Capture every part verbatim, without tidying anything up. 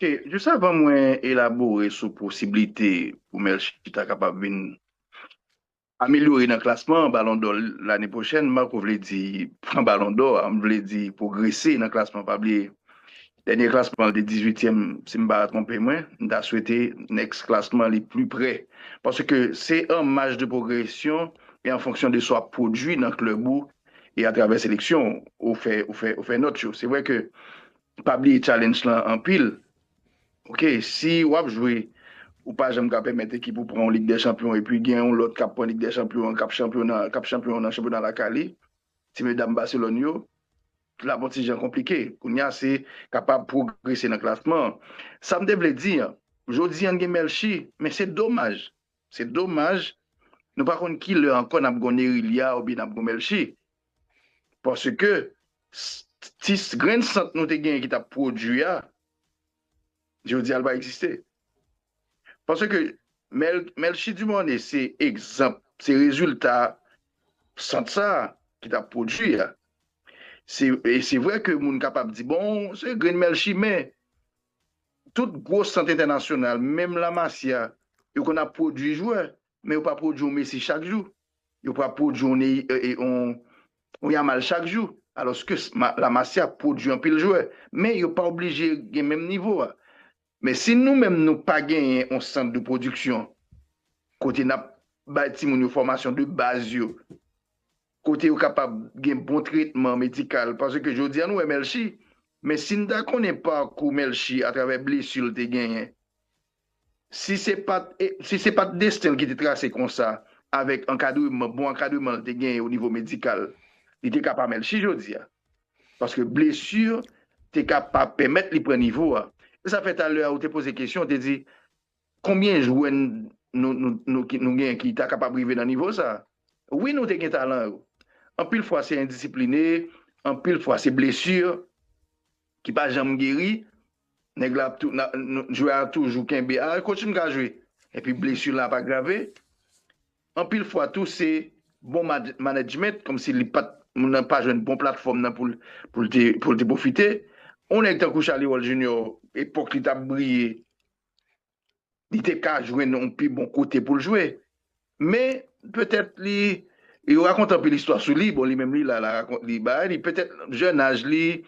Ok, jis avan mwen elabore sou posiblite pou Melchie ta kapab vin amelyore nan klasman Balon dò lane pwochèn, Marco vle di pran Balon dò a, m vle di pwogrese nan klasman. Pa bliye, dènye klasman li te dizuityèm, si m pa twonpe mwen, m ta swete next klasman li pli pre. Paske se an maj de pwogresyon e an fonksyon de sa w ap pwodui nan klèb ou e atravè seleksyon ou, ou fè, ou fè, ou fè nòt yo. Se vre ke pa bliye challenge lan anpil. Ok, si w ap jwe, ou pa janm ka pèmèt ekip ou pran yon Lig dè Chanpyon epi gen yon lòt k ap pran Lig dè Chanpyon an, k ap chanpyon nan, k ap chanpyon nan chanpyona lakay li, ti medam Baselòn yo, l ap yon ti jan konplike. Kounye a, se kapab pwogrese nan klasman an. Sa m te vle di an, jodi an gen Melchie, men se domaj. Se domaj, nou pa konn ki lè ankò n ap gon Nerilya oubyen n ap gon Melchie. Paske s- ti s- grenn sant nou te genyen ki t ap pwodui a, jodi a l pa egziste. Paske Mel, Melchie Dumornay se egzanp, se rezilta sant sa a ki t ap pwodui a. Se, e se vre ke moun kapab di, bon, se grenn Melchie, men tout gwo sant entènasyonal, menm Lamasya, yo konn ap pwodui jwè, men yo pa pwodui yon Messi chak jou. Yo pa pwodui yon, Ney- e, e, yon, yon Yamal chak jou. Alòske s- ma- Lamasya pwodui anpil jwè, men yo pa oblije gen menm nivo a. Men si nou menm nou pa genyen yon sant de pwodiksyon kote n ap bay timoun yo fòmasyon de baz yo, kote yo kapab gen bon tretman medikal, paske jodi a nou wè Melchie, men si n ta konnen pakou Melchie atravè blesi l te genyen, si se pa t, e- si se pa t desten l ki te trase konsa, avèk ankadreman, bon ankadreman l te genyen o nivo medikal, li te ka pa Melchie jodi a. Paske blesi te ka pa pèmèt li pran nivo a. E sa fè talè a ou te poze kesyon, ou te di, konbyen jwè n- nou, nou, nou, ki- nou gen ki ta kapab rive nan nivo sa? Wi, nou te gen talan yo. Anpil fwa se endisipline, anpil fwa se blesi ki pa janm geri. Nèg la ap tou- na- nou- jwè a toujou kenbe, a, coach m ka jwe. Epi blesi la ap agrave. Anpil fwa tou se bon ma- management, kòmsi li pa t- moun nan pa jwenn bon platfòm nan pou l pou l te pou l te pwofite. On nèg tankou Charlie Wall Junior, epòk li t ap briye, li te ka jwenn yon pi bon kote pou l jwe. Men petèt li, yo rakonte anpil istwa sou li, bon, li menm li la, la rakonte li bagay li, petèt jèn aj li,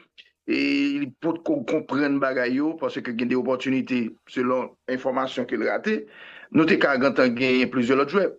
e li potko konprann bagay yo, paske gen de opòtinite, selon enfòmasyon ke l rate, nou te ka gentan genyen plizyè lòt jwè.